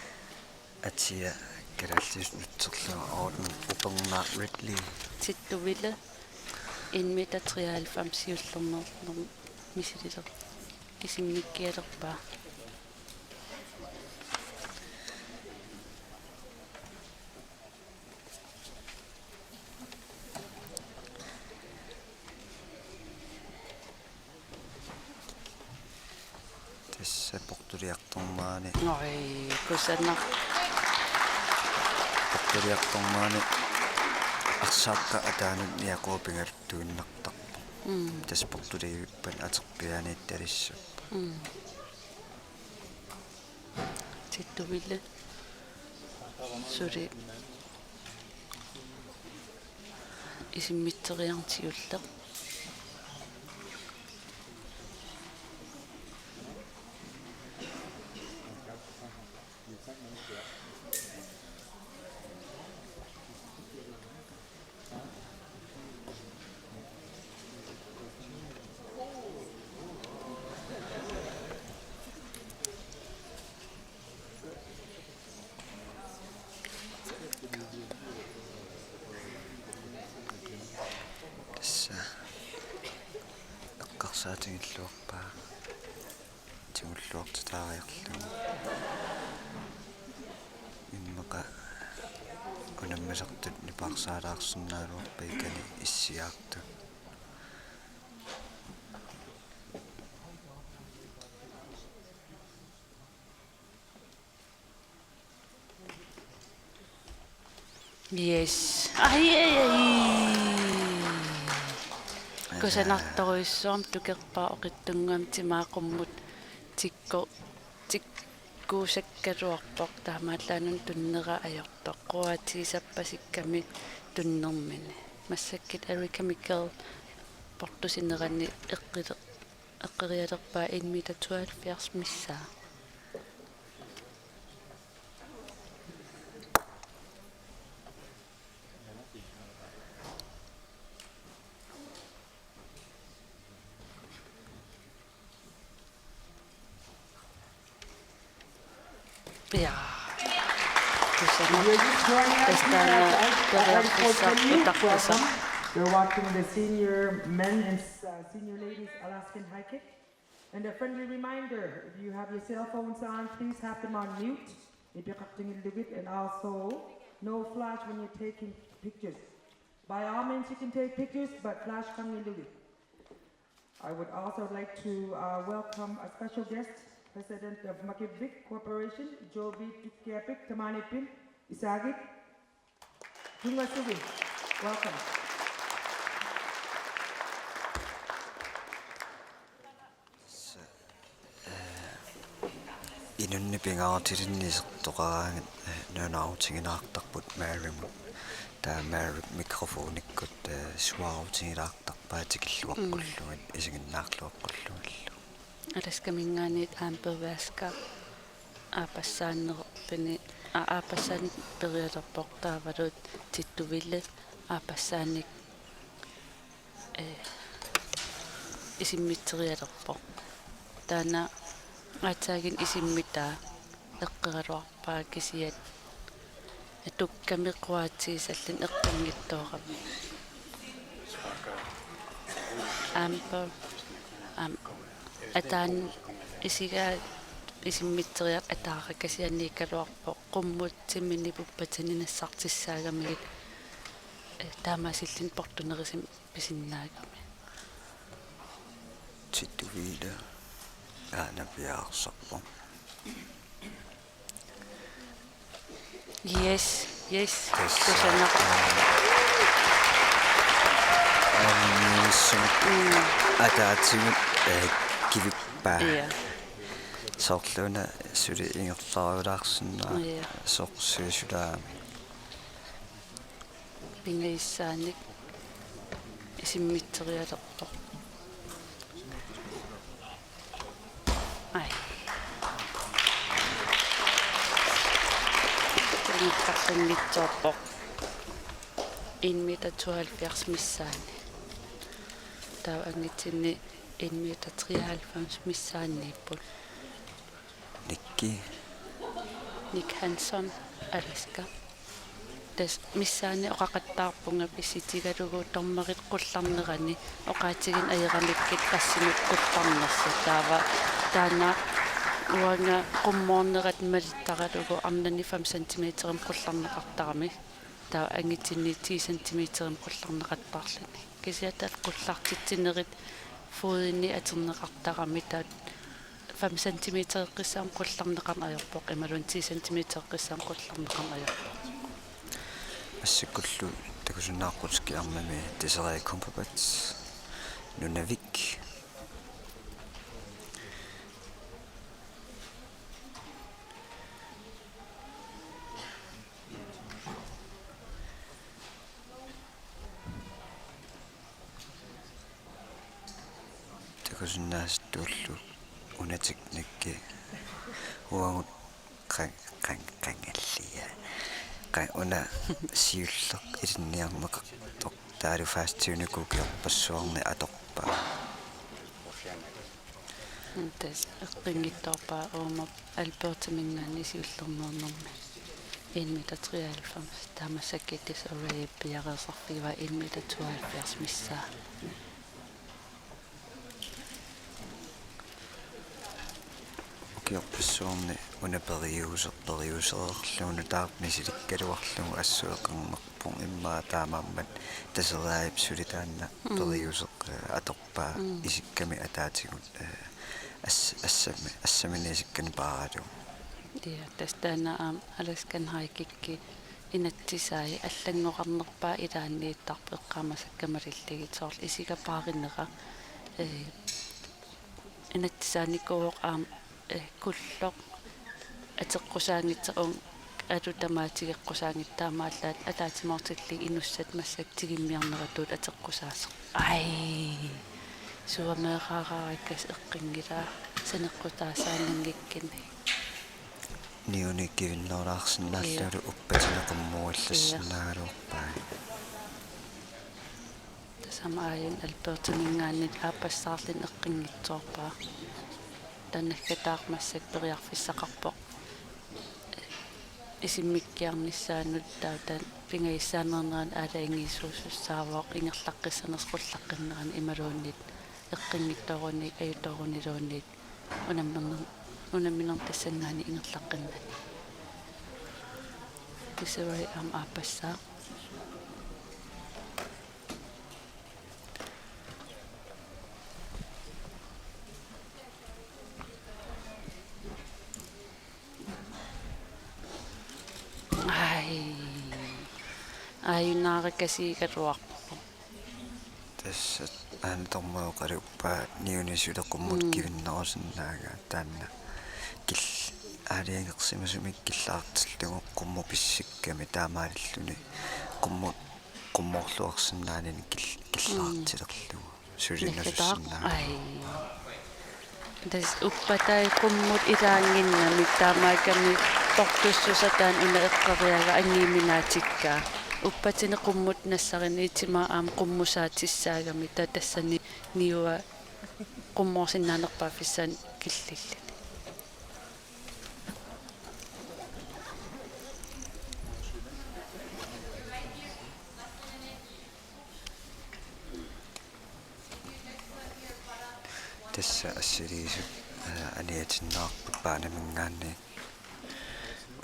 Atia kalaallisut nutserlugu Autumn Upernaaq Ridley. Tittuvila en meter treoghalvfems siullermeernermi misililer-, isimmikkialerpaa. Tassa portuliartornerani. Oj, kusanaq. Portuliartornerani arsaaqqa ataanut niaqua pingaluttuinnartarpoq. Mm. Tassa portuliivippat atorpiaaniittalissappat. Mm. Tittuvila suli isimmitseriarneq siulleq. Tassa eqqarsaatigilluarpaa tigulluartitaariarlugu. Immaqa unammisartut nipaarsaalaarsinnaagaluarpakka issiaartut. Yes. Ai, ai, ai. Kusanartorujussuarmik tukerpaa oqitsunnguamik timaa qummut tikku-, tikkuusakkaluarpoq, taamaallaat una tunnera ajortoq. Quaatiisappasikkami tunnermini. Massakkut Erica Mikkel portusinerani eqqile-, eqqerialerpaa en meter tooghalvfjerds missaa. Ja. Kusanaq. Tassa taanna periarfissaq utaqqisaq. We're watching the senior men and, uh, senior ladies Alaskan high kick. And a friendly reminder, if you have your cell phones on, please have them on mute. Nipeqartigillugit, and also no flash when you're taking pictures. By all means, you can take pictures, but flash-qanngillugit. I would also like to, uh, welcome a special guest, President of Makivik Corporation, Jovi Tukiapik, Tamani Pin, Isagit, Tunga Sugi. Welcome. Tassa, eh, inunnik pingaarutilinnik isertoqaraangat, eh, nalunaarutigilaartarput Marymut. Taava Mary mikrofonikkut, eh, suaarutigilaartarpaa tikilluaqqullugit, mm, isiginnaarluaqqullugillu. Alaskaminngaanniit Amber Vasker aappassaanerpini, a-, aappassaanik perialerpoq taavalu Tittuvili aappassaanik, eh, isimmitserialerpoq. Taanna aatsaaginnaq isimmitaa eqqeraluarpaa kisianni atukkami quaatiisalluni eqqunngitsoorami. Amber, am-, ataani isigaa isimmitseriarluni ataarakasianiikkaluarpoq. Qummut timini puppatini nassartissaagamigit, eh, taamaasilluni portunerisumik pisinnaagami. Tittuvili aana piareersarpoq. Yes, yes. Tassa, kusanaq. Aamma sumut, mm, ataatigut, eh, kivippaa. Ja. Soorluuna suli ingerlariulaarsinnaa. Ja. Soorlu suli sulaami. Pingajussaanik isimmitserialerpoq. Ai. Ingerlaqqinngitsoorpoq. en meter tooghalvfjerds missaani. Taava angitinni en meter treoghalvfems missaanniipput. Nikki. Nick Hansen, Alaska. Tassa missaani oqaqattaarpunga pissutigalugu dommerit qullarnerani oqaatigineq ajoramikkit qassinut qullarnersoq. Taava taanna uanga qummoornerat malittaralugu arnani fem centimeterimik qullarneqartarami. Taava angitinni ti centimeterimik qullarneqartarluni. Kisianni taava qullartitsinerit fodini atorneqartarami, taava fem centimetereqqissaarmik qullarneqarneq ajorpoq, imaluunniit ti centimetereqqissaarmik qullarneqarneq ajorpoq. Massakkut takusinnaavarsi arnami Desiree Kumperbach, Nunavik. Takusinnaasutullu una teknikki uagut qan-, qan-, qangallia. Qan-, una siulleq ilinniarneqartoq taavalu fasttiunikuukiorpassuarni atorpaa. Tassa eqqinngitsoorpaa uuma Albertaminngaanniit siullermeernermi en meter treoghalvfems, taava massakkut Desiree piareersarfigivaa en meter tooghalvfjerds missaa. Ukiorpassuarni una periuseq periusereerlugu nutaarput misilikkaluarlugu assut eqarnerpoq, immaqa taamaammat Desereep suli taanna Mm. periuseq, eh, atorpaa Mm. isikkamik ataatigut, eh, as-, assami-, assamini isikkanik paaralugu. Ja, tassa taanna aamma Alaskan High Kick-i inatsisai allanngorarnerpaat ilaanniittarput eqqaamasakka malillugit, soorlu isikka paarinera, eh, inatsisaanikuuvoq aamma, eh, kulloq atoqqusaanngitsoq, uunga alutamaateqqusaanngitsoq, taamaallaat ataatsimoortillugit inussat massakkut tigummiarneratut atoqqusaasoq. Ai. Suameeraaraakkas eqqunngilaq saneqqutaasaannanngikkunik. Niuni kivinnerulaarsinnaallugu Ja. uppatini qummuullassinnaagaluarpai. Tassami aajuna Albertaminngaanniit aappassaarluni eqqunngitsoorpaa. Taanna naggataaq massakkut periarfissaqarpoq isimmikkiarnissaanut, taava taanna pingajussaanerani aalajangiisuusussaavoq ingerlaqqissanersoq qullaqqinnerani imaluunniit eqqunngitsooruni ajutooruniluunniit unammerner-, unamminermi tassanngaanniit ingerlaqqinnani. Desiree aamma aappassaaq. Ai. Aajunaarakasiugaluarpoq. Tassa aana dommerit oqaluppaa niuni suli qummut Mm. kivinnerusinnaagaat, taanna kil-, aalajangersimasumik killaartillugu qummut pissukkami taamaalilluni qummut qummoorluarsinnaanani kil-, killaartilerlugu. Mm. Suli Naggataaq. Nasussinnaagaluarpaa. Ai. Tassa uppatai qummut ilaannginnamik taamaakkami tortussusaa taanna una eqqoriagaa angiuminaatikkaa. Uppatini qummut nassarineq, itimaa aamma qummusaatissaagami, taava tassani niua qummoorsinnaanerpaaffissaani killilluni. Tassa assiliisut, eh, aniatinneqarput Panaminngaanniit.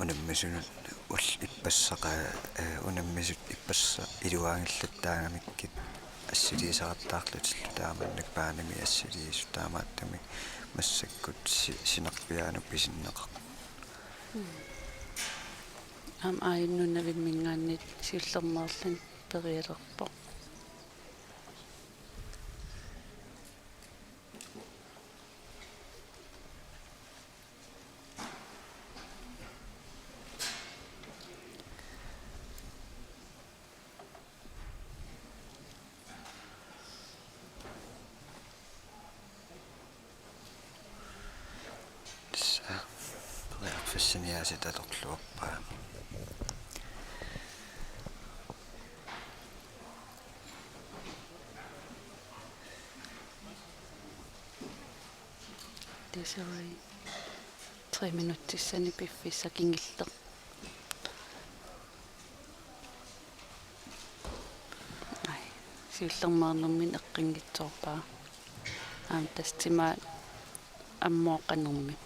Unammisunut ul-, ippassaq, eh, unammisut ippassaq iluaangillattaagamikkit assiliisaqattaarlutillu taamannak Panami assiliisut, taamaattumik massakkut si-, sinerpiaanut pisinneqarput. Mm. Aamma aajuna Nunavimminngaanniit siullermeerluni perialerpoq. Tassa periarfissani aasiit atorluarpaa. Desiree. Tre minutsissani piffissaq kingulleq. Ai, siullermeernermini eqqunngitsoorpaa. Aamma tassa timaat ammooqqanermik.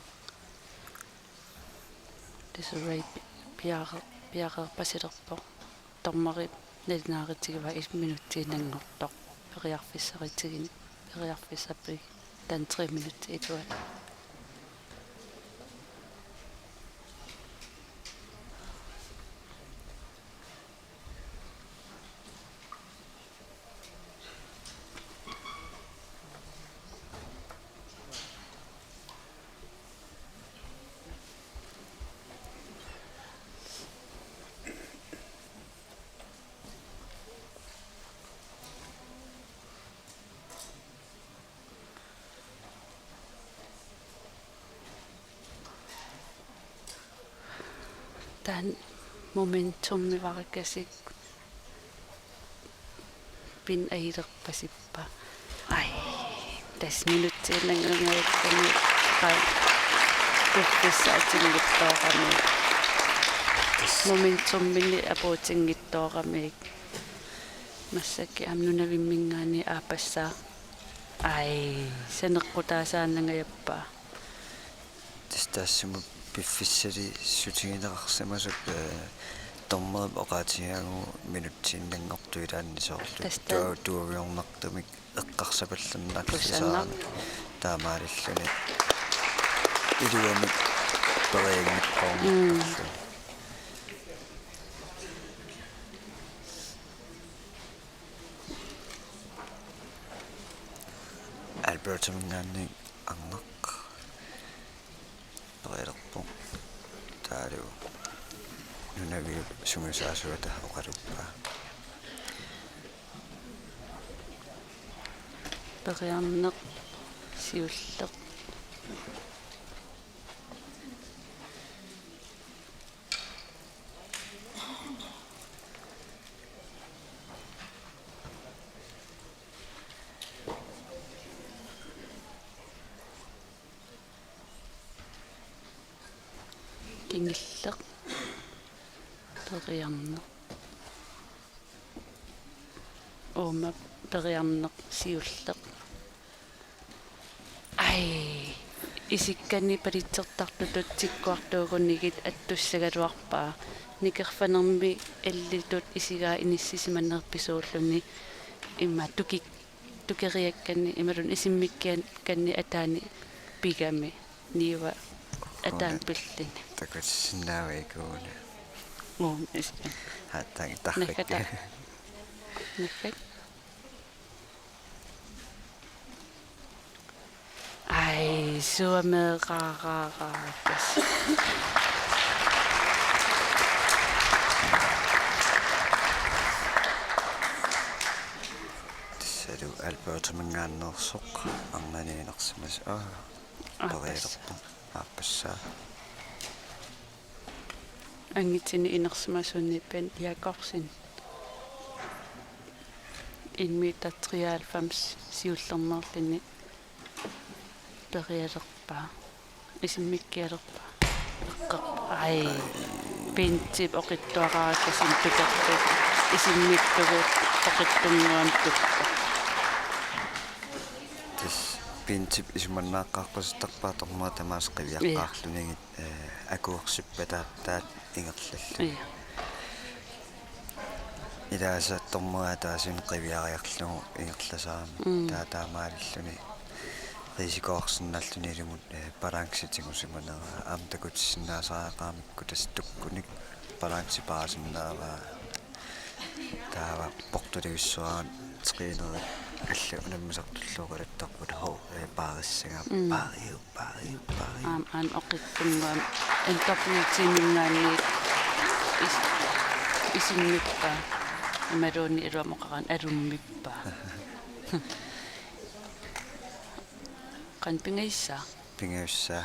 Desiree pi-, piare-, piareerpasilerpoq. Dommeri nalunaarutigivaa et minutsiinnanngortoq. Periarfissaritigineq, periarfissarput taanna tre minutsit iluat. Taanna momentummi varakasik pin ailerpasippa. Ai, tassa minutsiinnanngornikkami pai piffissaq atinngitsoorami. Momentumini apuutinngitsoorami. Massakkut aamma nunavimminngaanniit aappassaa. Ai, saneqqutaasaannangajappa. Tassa taassuma piffissali sutigineqarsimasut, eh, dommerip oqaatigigaagut minutsiinnanngortut ilaanni soorlu. Tassa taa- tua-, tuaviornartumik eqqarsapallanneqarsisaani. Kusanaq. Taamaalilluni iluamik perianngitsoornartarluni. Mm. Albertaminngaanniit arnaq perialerpoq. Taavalu nunaviup sungiusaasuata oqaluppaa. Periarneq siulleq. Kingulleq. Periarneq. Uuma periarneq siulleq. Ai, isikkanni palitsertartutut tikkuartuugunigit attussagaluarpaa. Nikerfanermi allitut isigaa inissisimanerpisuulluni immaqa tuki-, tukeriakkanni imaluunniit isimmikkiakkanni ataani pigami. Niua ataani pillini. Takusinnaavikuuna. Uum, isikka. Hattaangi tarrikka. Nakkata. Nakkat. Ai, suameeqaaraaraakkas. Tassalu Albertaminngaanneersoq arnaniinersimas. Aa, aappassaa. Perialerpoq. Aappassaa. Angutinut inersimasunut Bent Jakobsen. En meter treoghalvfems siullermeerluni perialerpaa. Isimmikkialerpaa. Eqqorpaa. Ai. Bentip oqitsuaraakkasik tukerpit. Isimmikkugut oqitsunnguamik tukku. Tassa Bentip isumannaaqqaarpasittarpaa dommeri tamaasa qiviaqqaarlunigit, eh, akuersippataataat ingerlalluni. Ia. Ilaasa dommeri ataaseq qiviariarlugu ingerlasaramik. Mm. Taa taamaalilluni risikoorsinnaalluni ilumut, eh, balance tigusimanera aamma takutissinnaasariaqaramikku tassa tukkunik balance paasinnaaraa. Taava portulivissuaran træneri allat unammisartullu oqaluttarput ho, eh, paarissagaat. Mm. Paariu, paariu, paariu. Aam, aam, oqitsunnguamik N W T-minngaanniit is-, isimmippaa. Imaluunniit iluamik oqarani alummippaa. Qanoq pingajussaa? Pingajussaa.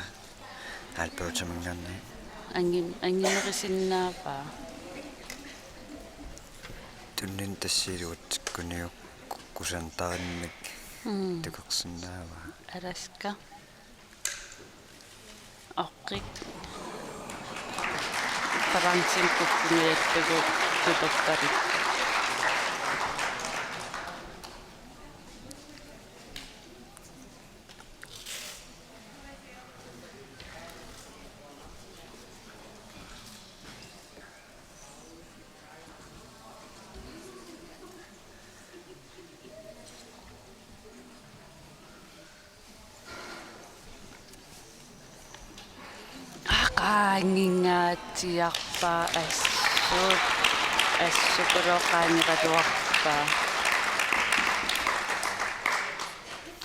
Albertaminngaanniit. Angim-, angimmerisinnaavaa. Tunninnut tassa iluatsikkuniuk ku-, kusantarinnik. Mm. Tukersinnaavaa. Alaska. Oqqik. Balancen kukkunngilarlugu tuperpavik. Qaanginngatsiarpaa assut, assut pulooqaanngeqaluarpaa.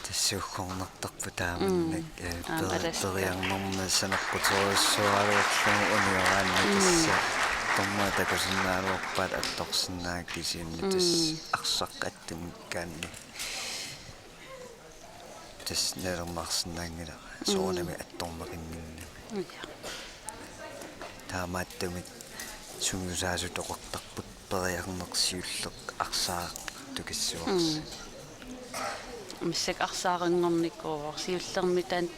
Tassa uggornartarpoq taamannak, mm, eh, aamma per-, alastaa. Periarnermi saneqquterujussuaraluarlugu unioraanni, mm, tassa tormua takusinnaaruarpaat attorsinnaavat kisianni, mm, tassa arsaq attumikkaanni. Tassa nalornarsinnaanngilara. Mm. Soorunami attorneqannginnami. Ja. Taamaattumik sungiusaasut oqartarput periarneq siulleq arsaaq tukissuarsi. Mm. Massakkut arsaaranngornikuuvoq siullermik taanna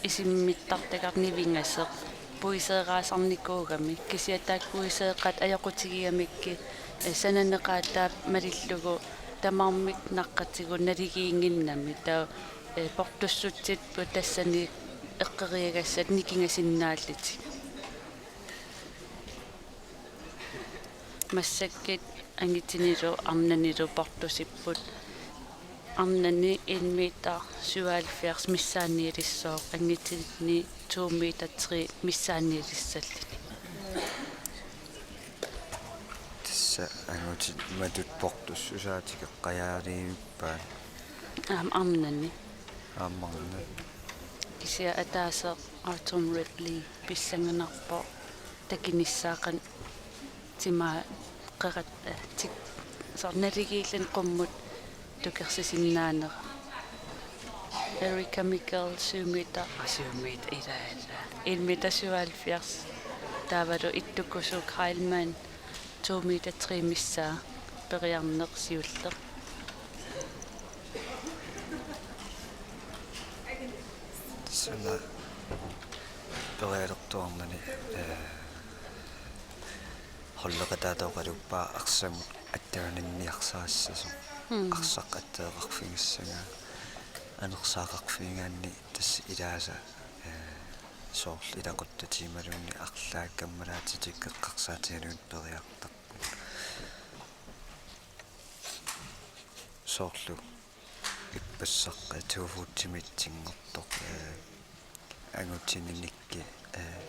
isimmittartagarput nivingasoq puiseeraasarnikuugami, kisianni taakku puiseeqqat ajoqutigigamikkit, eh, sananeqaataat malillugu tamarmik naqqatigut naligiinnginnami, taava, eh, portussutsipput tassani eqqeriagassat nikingasinnaallutik. Massakkut angutinilu arnanilu portusipput. Arnani en meter syvoghalvfjerds missaanniilissooq, angutini to meter tre missaanniilissalluni. Tassa angutit matut portussusaat tikeqqajaaliivippaat. Aamma arnani. Aamma arnani. Kisianni ataaseq Autumn Ripley pissanganarpoq takunissaa qanoq timaa qerat, eh, tik-, soorlu naligiilluni qummut tukersisinnaanera. Erica Michael syv meter, ah, syv meter, ilaa, ilaa. En meter syvoghalvfjerds. Taavalu Ittukusuk Heilmann to meter tre missaa, periarneq siulleq. Suna perialertuarnani, eh, holdeqataata oqaluppaa arsamut attaveqarniarsarissasut. Hmm. Arsaq attaveqarfigissagaa, anersaaqarfigigaanni tassa ilaasa, eh, soorlu ilaquttatik imaluunniit arlaat kammalaatitik eqqarsaatigalugit periartarput. Soorlu ippassaq, eh, to foot-imik tinngortoq, eh, angutini nikkut, eh,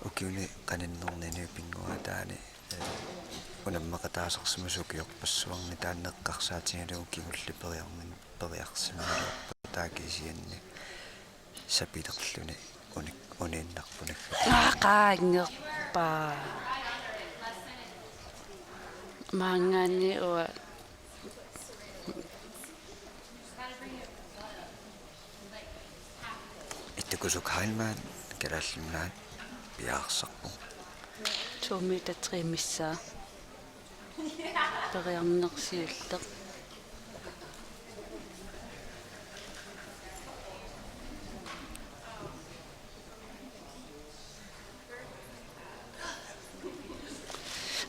ukiuni qaninnerni pinnguaataani, eh, unammeqataasarsimasoq ukiorpassuarni taanna eqqarsaatigalugu kingulleq periarmin-, periarsimanerput taava kisianni sapilerluni unik-, uniinnarpunagit. Aa, qaangerpaa. Maanngaanniit uanga Ittukusuk Heilmann Kalaallit Nunaat piareersarpoq. To meter tre missaa. Periarneq siulleq.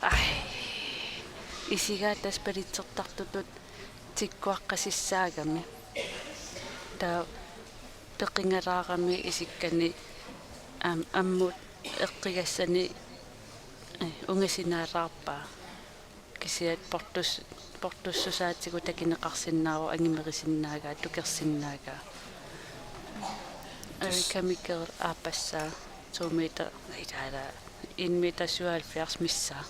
Ai. Isigaat tassa palitsertartutut tikkuaqqasissaagami. Taava peqingalaarami isikkani am-, ammut eqqigassani, eh, ungasinaalaarpaa. Kisianni portus-, portussusaatigut takuneqarsinnaavoq angumerisinnaagaa, tukersinnaagaa. Tassa. Erica Michael aappassaa to meter, nej, der er der en meter syvoghalvfjerds missaa.